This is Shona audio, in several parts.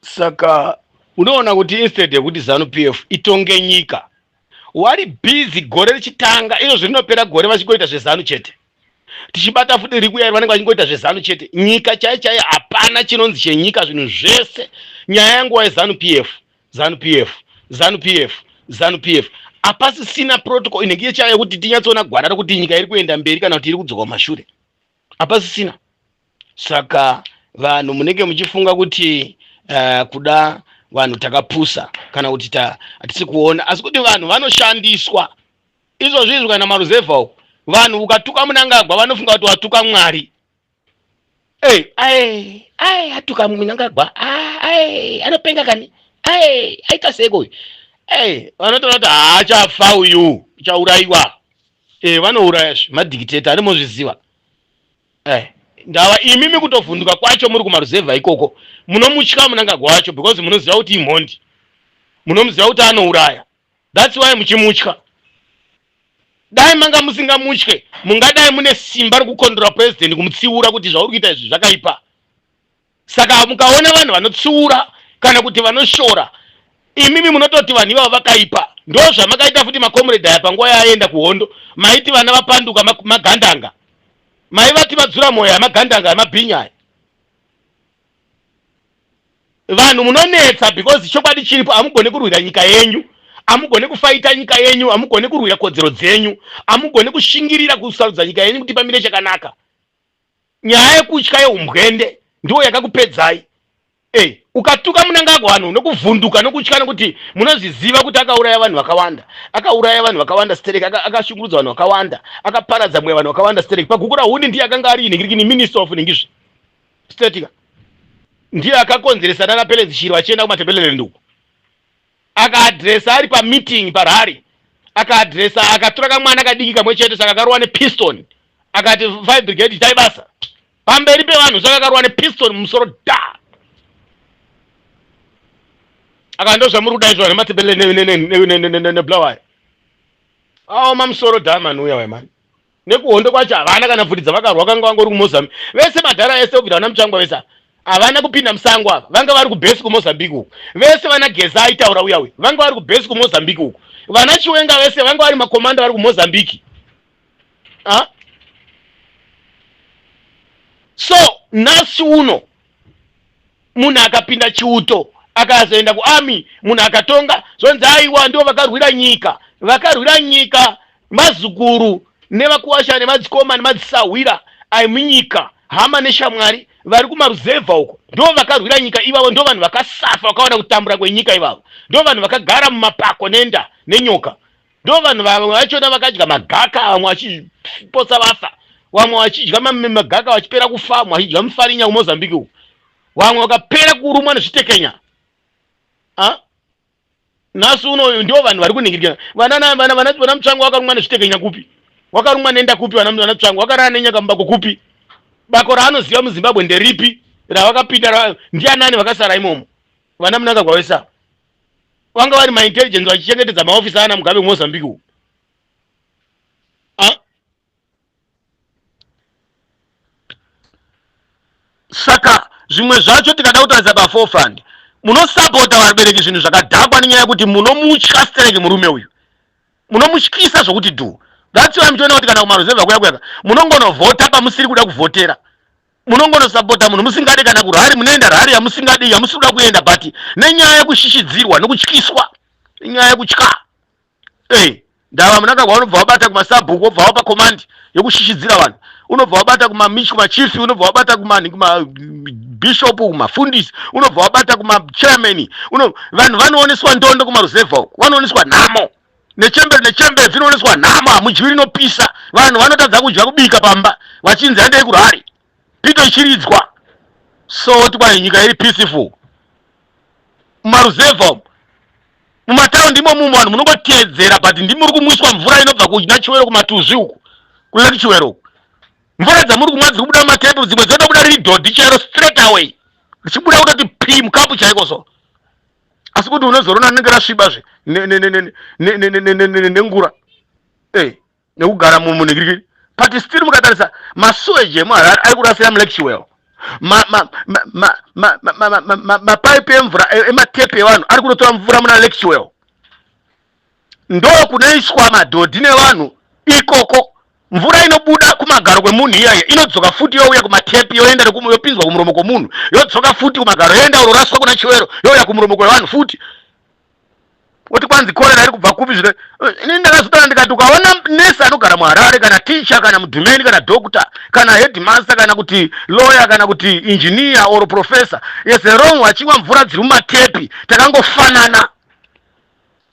Saka unoona kuti instead yekuti Zanu PF itonge nyika, wari busy gore richitanga iro zvinopera gore vachingoita zveZanu chete. Tichibata futi rikuya vanenge vachingoita zveZanu chete. Nyika chaiyo chaiyo hapana chinonzi chenyika, zvinhu zvese nyaya yanguva yeZanu PF, Zanu PF, Zanu PF, Zanu PF. Hapasisina protocol inenge chaiyo yekuti tinyatsoona gwara rekuti nyika iri kuenda mberi kana kuti iri kudzoka kumashure. Hapasisina. Saka vanhu munenge muchifunga kuti kuda vanhu takapusa kana kuti hatisi kuona, asi kuti vanhu vanoshandiswa izvozvi izvi. Kana maruzevha uku vanhu ukatuka Munangagwa vanofunga kuti watuka Mwari. Hey, ai ai atuka Munangagwa, ai anopenga kani, ai aita seiko uyu. Hey, vanotoona kuti haachafa uyu, uchaurayiwa. Hey, vanouraya zve madhikiteta anomozviziva. Ndava imimi kutovhunduka kwacho muri kumaruzevha ikoko, munomutya Munangagwa wacho because munoziva kuti imhondi, munomuziva kuti anouraya. That's why muchimutya. Dai manga musingamutye, mungadai mune simba rekukondora president, kumutsiura kuti zvauri kuita izvi zvakaipa. Saka mukaona vanhu vanotsiura kana kuti vanoshora, imimi munototi vanhu ivavo vakaipa. Ndo zvamakaita futi makomrade aya panguva yaaenda kuhondo. Maiti vana vapanduka magandanga, maivati vadzura mwoyo yamagandanga yamabhinya aya. Vanhu munonetsa because chokwadi chiripo, hamugone kurwira nyika yenyu, hamugone kufaita nyika yenyu, hamugone kurwira kodzero dzenyu, hamugone kushingirira kusarudza nyika yenyu kuti pamire chakanaka. Nyaya yekutya yeumbwende ndiwo yakakupedzai. Hey, ukatuka Munangagwa vanhu nokuvhunduka nokutya, nokuti munozviziva kuti akauraya vanhu vakawanda, akauraya vanhu vakawanda stereki, akashungurudza vanhu vakawanda, akaparadza mweya vanhu vakawanda stereki. PaGukurahundi ndiye akanga ari ningirikini minister of ningizvi stetika, ndiye akakonzeresa nana Pelezi Shiri vachienda kuMatebeleland uko. Akaadresa ari pameeting parari, akaadresa akatora kamwana kadiki kamwe chete, saka akarowa nepiston, akati fire brigade itai basa pamberi pevanhu, saka akarowa nepiston mumusoro da. Aka ndo zvamuri kuda izvo nematebele nebulawayo. Aoma musoro dhamani uya wemani. Nekuhondo kwacho havana kana pfuti dzavakarwa, kanga vangori kuMozambique vese madhara ese kubvira vana Mutsvangwa vese havana kupinda musango ava, vanga vari kubhesi kuMozambique uku vese. Vana Geza aitaura uya uya vanga vari kubhesi kuMozambique uku. Vana Chiwenga vese vanga vari makomanda vari kuMozambique. So nhasi uno munhu akapinda chiuto akazoenda kuarmy, munhu akatonga, zvonzi aiwa ndivo vakarwira nyika. Vakarwira nyika mazukuru nevakuwasha nemadzikoma nemadzisahwira aimunyika, hama neshamwari vari kumaruzevha uko, ndo vakarwira nyika ivavo, ndo vanhu vakasafa vakaona kutambura kwenyika ivavo, ndo vanhu vakagara mumapako nenda nenyoka, ndo vanhu vamwe vachona vakadya magaka, vamwe vachipotsa vafa, vamwe vachidya magaka vachipera kufa, vamwe vachidya mufarinya kuMozambique uko, vamwe vakapera kurumwa nezvitekenya. Nhasi uno ndio vanhu vari kuningirikira. Vana Mutsvangwa vakarumwa nezvitekenya kupi? Wakarumwa nenda kupi? Vana Mutsvangwa vakarara nenyaka mubako kupi? Bako raanoziva muZimbabwe nderipi ravakapinda? Ndianani vakasara imomo? Vana Mnangagwa vese ava vanga vari maintelligence vachichengetedza maofisi ana Mugabe kuMozambique uko. Saka zvimwe zvacho tikada kutarisa paforefront, munosapota vabereki zvinhu zvakadhakwa nenyaya yekuti munomutya stereki murume uyu, munomutyisa zvokuti dhu. That's why muchiona kuti kana kumaruzevha kuya kuyaka munongonovhota pamusiri kuda kuvhotera, munongonosapota munhu musingade, kana kurari munoenda rari yamusingadi, yamusiri kuda kuenda, but nenyaya yekushishidzirwa nokutyiswa, nenyaya yekutya. Hey, ndava Munangagwa unobva wabata kumasabhuku, wobva wapa command yokushishidzira vanhu, unobva wabata kumamichi, kumachifi, unobva wabata kumani, kumabishop, kumafundisi, unobva wabata kumachairman. Vanhu vanooneswa ndondo kumaruzevha uku, vanooneswa nhamo nechembere nechembere dzinooneswa nhamo. Hamudyi rinopisa, vanhu vanotadza kudya kubika pamba vachinzi handei kurari, pito ichiridzwa. So tikwai nyika iri peaceful mumaruzevha umu, mumataundi imomo vanhu munongoteedzera, but ndimuri kumwiswa mvura inobva kuna Chiwero, kumatuzvi uku, kuLake Chiwero uku. Mvura dzamuri kumwa dziri kubuda mumatepu, dzimwe dzinotobuda riri dhodhi chairo, straight away richibuda kutoti pi mukapu chaiko. So asi kuti unozorona rinenge rasviba zve nengura nekugara mumunhikirikiri, but still mukatarisa masuweji emuHarare ari kurasira muLake Chiwero. Mapaipi emvura ematepi evanhu ari kunotora mvura muna Lexwell, ndo kunoiswa madhodhi nevanhu ikoko. Mvura inobuda kumagaro kwemunhu iyaya inodzoka futi, youya kumatepi, yoenda yopinzwa kumuromo kwomunhu, yodzoka futi kumagaro, yoenda uroraswa kuna Chiwero, youya kumuromo kwevanhu futi. Oti kwanzi korera iri kubva kupi? Zvino ini ndakazotaura ndikati, ukaona nesi anogara muHarare, kana ticha, kana mudhumeni, kana doctor, kana headmaster, kana kuti lawyer, kana kuti engineer or professor, yes, wrong, vachimwa mvura dziri mumatepi, takangofanana.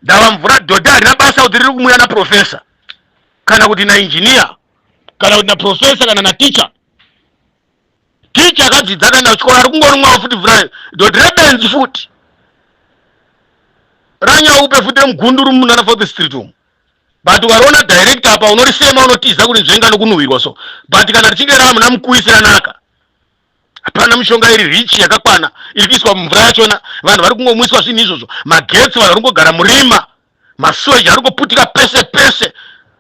Ndava mvura dhodhi harina basa kuti riri kumuya naprofessor, kana kuti naengineer, kana kuti naprofessor, kana naticha. Ticha akadzidza kana kuchikoro ari kungonwawo futi mvura, dhodhi rebenzi futi, ranyaupe futi, remugunduru munana Fourth Street umu. But ukariona direct apa, unorisema, unotiza kuti nzvenga nokunhuhwirwa. So but kana richinge rava muna mukuisi, ranaka. Hapana mishonga iri rich yakakwana iri kuiswa mumvura yachona. Vanhu vari kungomwiswa zvinhu izvozvo. Magetsi, vanhu vari kungogara murima. Masuweji ari kungoputika pese pese.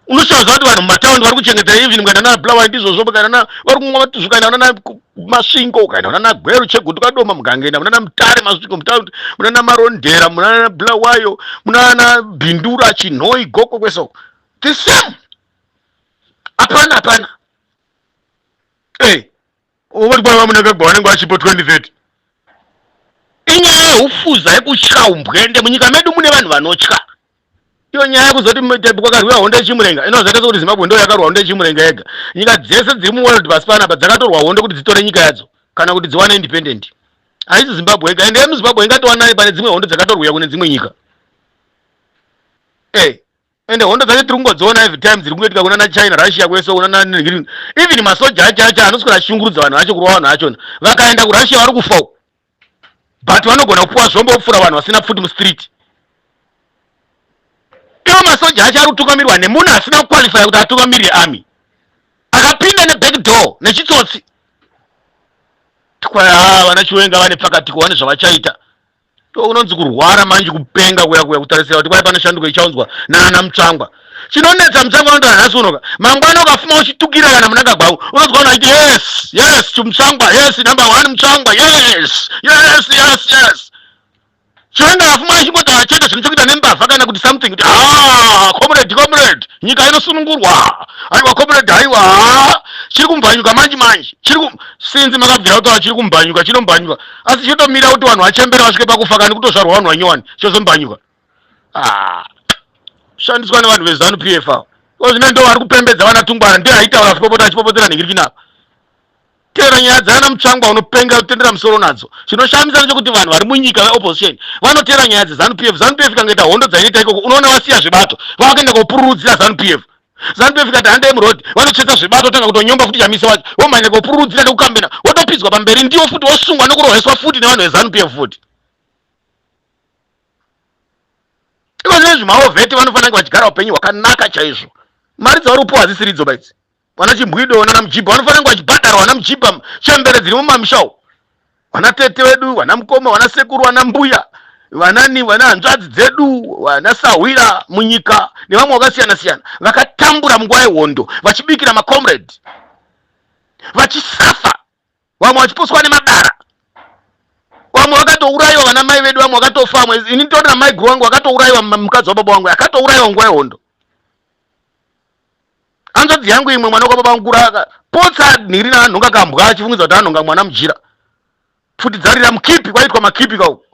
Unoshaza kuti vanhu mumataundi vari kuchengeta. Even mukaenda nana Bulawayo, ndizvozvo. Mukaenda na vari kumwa, ukaenda nana Masvingo, ukaenda nana Gweru, Chegutu, Kadoma, mukangoenda munana Mutare, Masvingo, mutaundi, munana Marondera, munana Bulawayo, munana Bindura, Chinhoi, Gokwe, kwese uko the same. Hapana, hapana. Hey, uvoti kwava vaMnangagwa vanenge vachipo 2030. Inyaya yeufuza, yekutya umbwende. Munyika medu mune vanhu vanotya. Iyo nyaya yekuzoti kwakarwiwa hondo yeChimurenga inozaita sekuti Zimbabwe ndo yakarwa hondo yeChimurenga yega. Nyika dzese dziri muworld pasi panapa dzakatorwa hondo kuti dzitore nyika yadzo kana kuti dziwane independent. Haisi Zimbabwe yega. Ende yemuZimbabwe ingatowanai pane dzimwe hondo dzakatorwiwa kune dzimwe nyika? Hey. Ende hondo dzacho tiri kungodziona every time dziri kungoitika kuna naChina, Russia, kwese kuna. Even masoja acho anoswera achishungurudza vanhu vacho, kurova vanhu vachona. Vakaenda kuRussia vari kufa, but vanogona kupuwa zvombo kupfuura vanhu vasina pfuti mustreet. Ivo masoja acho ari kutungamirwa nemunhu asina kuqualifya kuti atungamirire army, akapinda neback door nechitsotsi. Tikwaya vana Chiwenga vane pakatiko, vane zvavachaita. To unonzi kurwara manje, kupenga kuya kuya, kutarisira kuti kwai pane shanduko ichaunzwa nana Mutsvangwa. Chinonetsa, Mutsvangwa unotaura nhasi unoka, mangwana ukafuma uchitukira kana Mnangagwa, unonzwa vanhu vachiti, Yes, Mutsvangwa, yes, number one Mutsvangwa, yes." Chiwenga afuma achingotaura chete zvinhu chokuita nembavha kana kuti something, kuti, "Ah, comrade, comrade, nyika inosunungurwa. Aiwa comrade, aiwa, chiri kumbanyuka manje manje." Chiri sinzi makabvira kutaura chiri kumbanyuka, chinombanyuka, asi chinotomira kuti vanhu vachembera vasvike pakufa kani kutozvarwa vanhu vanyowani, chozombanyuka. Ah, shandiswa nevanhu veZANU PF avo. Kozvino ndo vari kupembedza vana Tungwara, ndiye aitaura achipopota, achipopotera nhingirikina apa. Teera nyaya dzana Mutsvangwa, unopenga, kutendera musoro nadzo. Chinoshamisa ndechekuti vanhu vari munyika veopposition vanoteera nyaya dzeZANU PF. ZANU PF ikangoita hondo dzainoita ikoko, unoona vasiya zvebato, vakaenda kopururudzira ZANU PF. ZANU PF ikati handei muroad, vanotsvetsa zvebato, tanga kutonyomba futi Chamisa wacho, vomhanya kopururudzira nekukambena, wotopidzwa pamberi ndiwo futi, wosungwa nekuroheswa futi nevanhu veZANU PF futi. Iko zvinezvi mawar vet vanofanira kunge vachigara upenyu hwakanaka chaizvo. Mari dzavari kupiwa hadzisiridzo baidzi. Vana Chimbwido nana Mujibha vanofanira kunge vachibhadharwa. Vana Mujibha, chembere dziri mumamisha umu, vana tete vedu, vana mukoma, vana sekuru, vana mbuya, vanani, vana hanzvadzi dzedu, vana sahwira munyika nevamwe vakasiyana siyana vakatambura munguva yehondo vachibikira macomrade, vachisafa, vamwe vachiposwa nemadara, vamwe vakatourayiwa, vana mai vedu vamwe vakatofa. Vamwe, ini nditori namai guru vangu vakatourayiwa, mukadzi wababa vangu akatourayiwa nguva yehondo. Hanzvadzi yangu imwe, mwana wababa vangu, akapotsa nhiri naanhonga kambwa, achifungidza kuti anhonga mwana mujira. Pfuti dzarira mukipi, kwaitwa makipi kauku.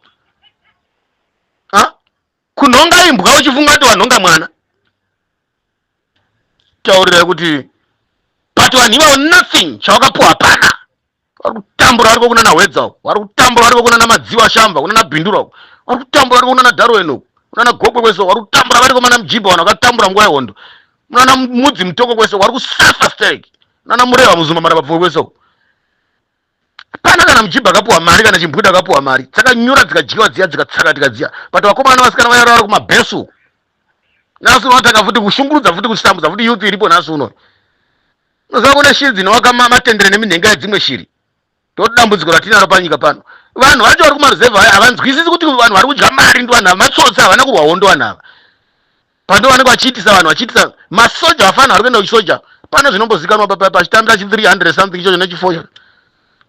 Kunhonga imbwa uchifunga kuti wanhonga mwana. Taurirai kuti but vanhu ivavo nothing chavakapuwa hapana. Vari kutambura variko kunana Hwedza uko, vari kutambura variko kunana Madziwa Shamba, kunana Bindura uko, vari kutambura variko kunana Darwin uko, kunana Gokwe kwese vari kutambura variko. Mana Mujibha, vanhu vakatambura nguva yehondo, munana Mudzi, Mutoko kwese vari kusafa sterek, nana Mureva, Muzumba, Marabapfungwe kwese uko. Hapana kana Mujibha akapuwa mari, kana Chimbwida akapuwa mari. Dzakanyura, dzikadyiwa dziya, dzikatsakatika dziya. But vakomana nevasikana vaya vari kumabhesu uko nhasi unotanga futi kushungurudza futi, kuchitambudza futi youth iripo nhasi uno. Unoziva kune shiri dzinovaka matendere neminhenga yedzimwe shiri. Ndo dambudziko ratinaro panyika pano. Vanhu vacho vari kumaruzevha aya havanzwisisi kuti vanhu vari kudya mari ndi vanhu ava matsotsi, havana kurwa hondo vanhu ava. Pando vanenge vachiitisa vanhu, vachiitisa masoja, vafana vari kuenda kuchisoja. Pane zvinombozikanwa pachitambira chi 300 something ichocho nechi4.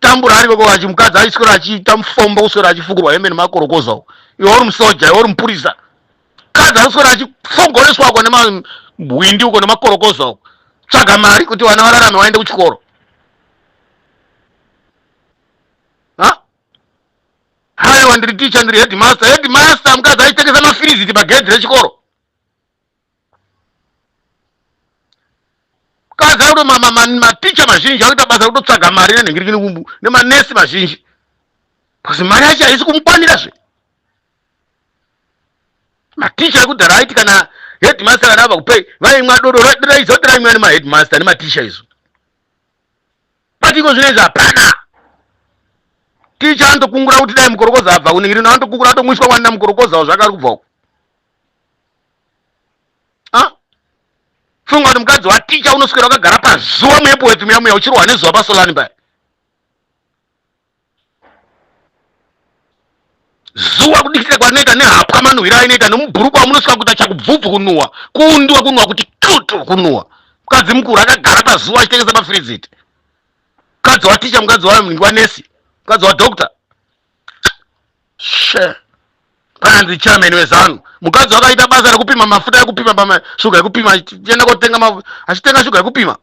Achitambura ari koko achi mukadzi aiswera achiita mufombo kuswera achifukurwa hembe nemakorokoza uko. Iwe uri musoja, iwe uri mupurisa. Mukadzi anoswera achifongoreswa uko nemahwindi uko nemakorokoza uko. Tsvaga mari kuti vana vararame vaende kuchikoro. Ha? Haiwa ndiri teacher, ndiri headmaster. Headmaster mukadzi achitengesa mafiriziti pagedhi rechikoro. Mukadzi ari maticha mazhinji akuita basa rekutotsvaga mari nenhingirikini nemanesi mazhinji. Because mari yacho haisi kumukwanira zve. Maticha ekudhara aiti kana headmaster kana abva kupei vaimwa dodo raizoto raimwa nemaheadmaster nematicha izvo. But iko zvino izvi hapana. Ticha anotokungura kuti dai mukorokoza abva kuningirino anotokungura atomwiswa mwana mukorokoza zvake ari kubva uko. Ah? Funga kuti mukadzi waticha unoswera wakagara pazuva muEpworth muya muya uchirohwa nezuva pasolani paya. Zuva kudikitira kwarinoita nehapwa manuhwiro ainoita nemubhurukwa wamunosvika kuita chakubvubvu kunuhwa kuundiwa kunuhwa kuti kutu kunuhwa. Mukadzi mukuru akagara pazuva achitengesa mafiriziti. Mukadzi waticha, mukadzi wanesi, mukadzi wadoctor. She. Panzi chairman weZanu. Mukadzi wakaita basa rekupima mafuta ekupima pama shuga yekupima achienda kotenga achitenga shuga yekupima.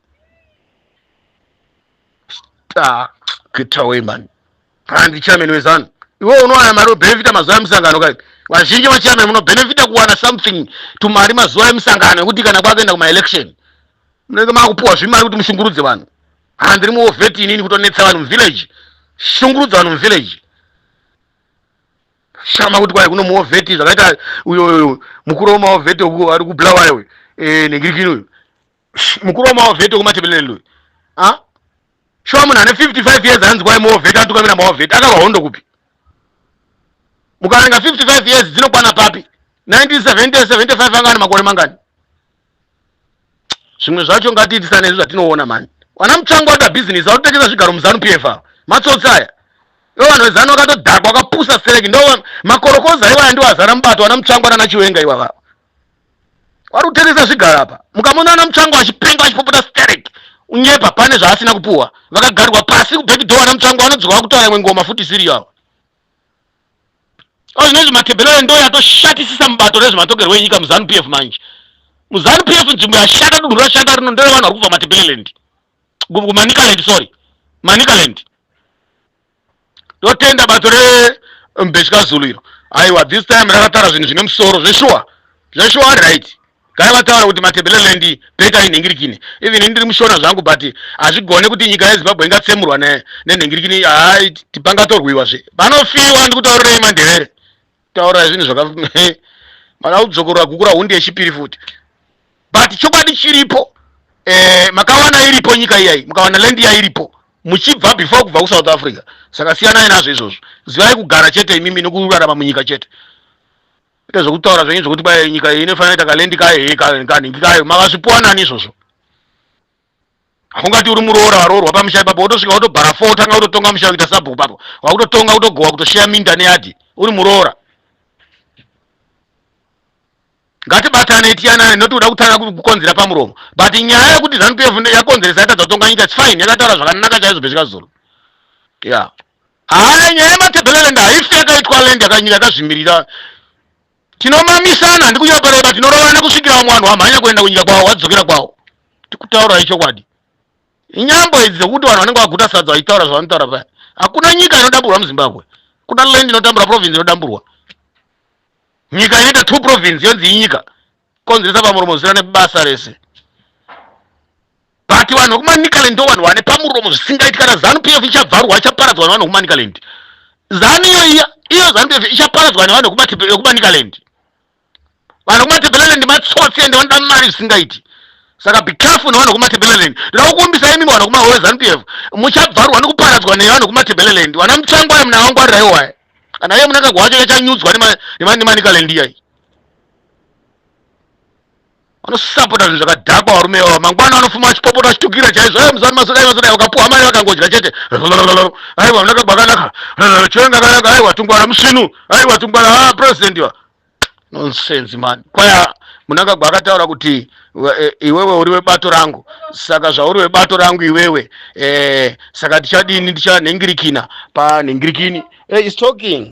Ah, get away man. Panzi chairman weZanu. Iwe unowana mari ubenefita mazuva emusangano kai. Vazhinji vachairman munobenefita kuwana something to mari mazuva emusangano ekuti kana kwakuenda kuma election. Munenge makupuwa zvimari kuti mushungurudze vanhu. Ha ndiri muovheti inini kutonetsa vanhu muvillage. Shungurudza vanhu muvillage. Shama kuti kwai kuno muovheti zvakaita uyo uyo mukuru wemaovheti uku ari kuBulawayo uyu. Eh nengirikini uyu. Mukuru wemaovheti wekuMatabeleland uyu. Ah? Shuwa munhu ane 55 years anzi kwai muovheti atukamira maovheti akarwa hondo kupi? Mukaverenga 55 years dzinokwana papi? 1970 75 anga ane makore mangani? Zvimwe zvacho ngatiitisane izvi zvatinoona mani. Vana Mutsvangwa vada business varikutengesa zvigaro muZanu PF ava. Matsotsi aya. Ivo vanhu veZanu vakatodhakwa vakapusa stereki ndo makorokoza iwaya ndiwo azara mubato vana Mutsvangwa nana Chiwenga iwava. Vari kutengesa zvigaro apa. Mukamona vana Mutsvangwa vachipenga vachipopota stereki unyepa pane zvaasina kupuwa. Vakagarirwa pasi kuback door vana Mutsvangwa vanodzoka vakutaura imwe ngoma futi isiriyo ava. Oh, zvinezvi Matebelele ndo yatoshatisisa mubato rezvematogerwo enyika muZanu PF manje. MuZanu PF nzvimbo yashata dunhu rashata rino nderevanhu vari kubva Matebeleland. KuManicaland sorry. Manicaland. Totenda bato reMbeshka Zulu iro. Aiwa this time rakataura zvinhu zvine musoro zveshuwa. Zveshuwa right. Gaya vataura kuti Matebeleland better inhingirikini. Even ini ndiri mushona zvangu but hazvigone kuti nyika yeZimbabwe ingatsemurwa nenhingirikini. Hai tipangatorwiwa zve. Vanofiwa ndikutaurirei mandevere. Taurai zvinhu zvaka mana kudzokorora gukura hundi yechipiri futi. But chokwadi chiripo eh, makawana iripo nyika iyai mukawana land iya iripo muchibva before kubva kuSouth Africa. Saka siyanai nazvo izvozvo. Zivai kugara chete imimi nokurarama munyika chete. Ita zvekutaura zvenyu zvekuti kwai nyika iyi inofanira kuita kalendi kayo hee kanhingi kayo makazvipuwa nani izvozvo haungati uri muroora waroorwa pamusha ipapo wotosvika wotobhara fo wotanga kutotonga musha kuita sabhuku papo wakutotonga kutogowa kutosheya minda neyadhi uri muroora ngatibatane tiyanane noti kuda kutanga kukonzera pamuromo but nyaya yekuti zanu pf yakonzeresa yatadza kutonga nyika its fine yakataura zvakanaka chaizvo bhezvikazulu ya yeah. Haa nyaya yematebeleland haifi yakaitwa land yakanyika yakazvimirira. Tinomamisana handikunyepereba tinorovana kusvikira vamwe vanhu vamhanya kuenda kunyika kwavo vadzokera kwavo. Tikutaura ichokwadi. Inyambo idzi dzekuti vanhu vanenge vaguta sadza vachitaura zvavanotaura paya. Hakuna nyika inodamburwa muZimbabwe. Kuna land inotambura province inodamburwa. Nyika inoita two province yonzi inyika. Konzeresa pamuromo zvisina nebasa rese. But vanhu vekuManicaland ndo vanhu vane pamuromo zvisingaiti kana Zanu PF ichabvarurwa ichaparadzwa nevanhu vekuManicaland. Zanu iyo iya iyo Zanu PF ichaparadzwa nevanhu vekuManicaland. Vanhu vekuMatebeleland matsotsi ende vanoda mari zvisingaiti. Saka be careful nevanhu vekuMatebeleland. Ndinoda kukumbisa imi vanhu vekumahowe Zanu PF muchabvarurwa nekuparadzwa nevanhu vekuMatebeleland. Vana Mutsvangwa aya munavangwarira iwo aya. Kana iye Mnangagwa wacho yachanyudzwa nemaNicaland iyai. Vanosapota zvinhu zvakadhakwa varume ivava. Mangwana vanofuma vachipopota vachitukira chaizvo. Aiwa muzani masodai masodai vakapuwa mari vakangodya chete. Aiwa Mnangagwa akanaka. Chiwenga akanaka. Aiwa tungwara musvinu. Aiwa tungwara ah president wa. Nonsense man. Kwaya Mnangagwa akataura kuti iwewe uri webato rangu, saka zvauri webato rangu iwewe, saka tichadini? Tichanhingirikina panhingirikini. Is talking.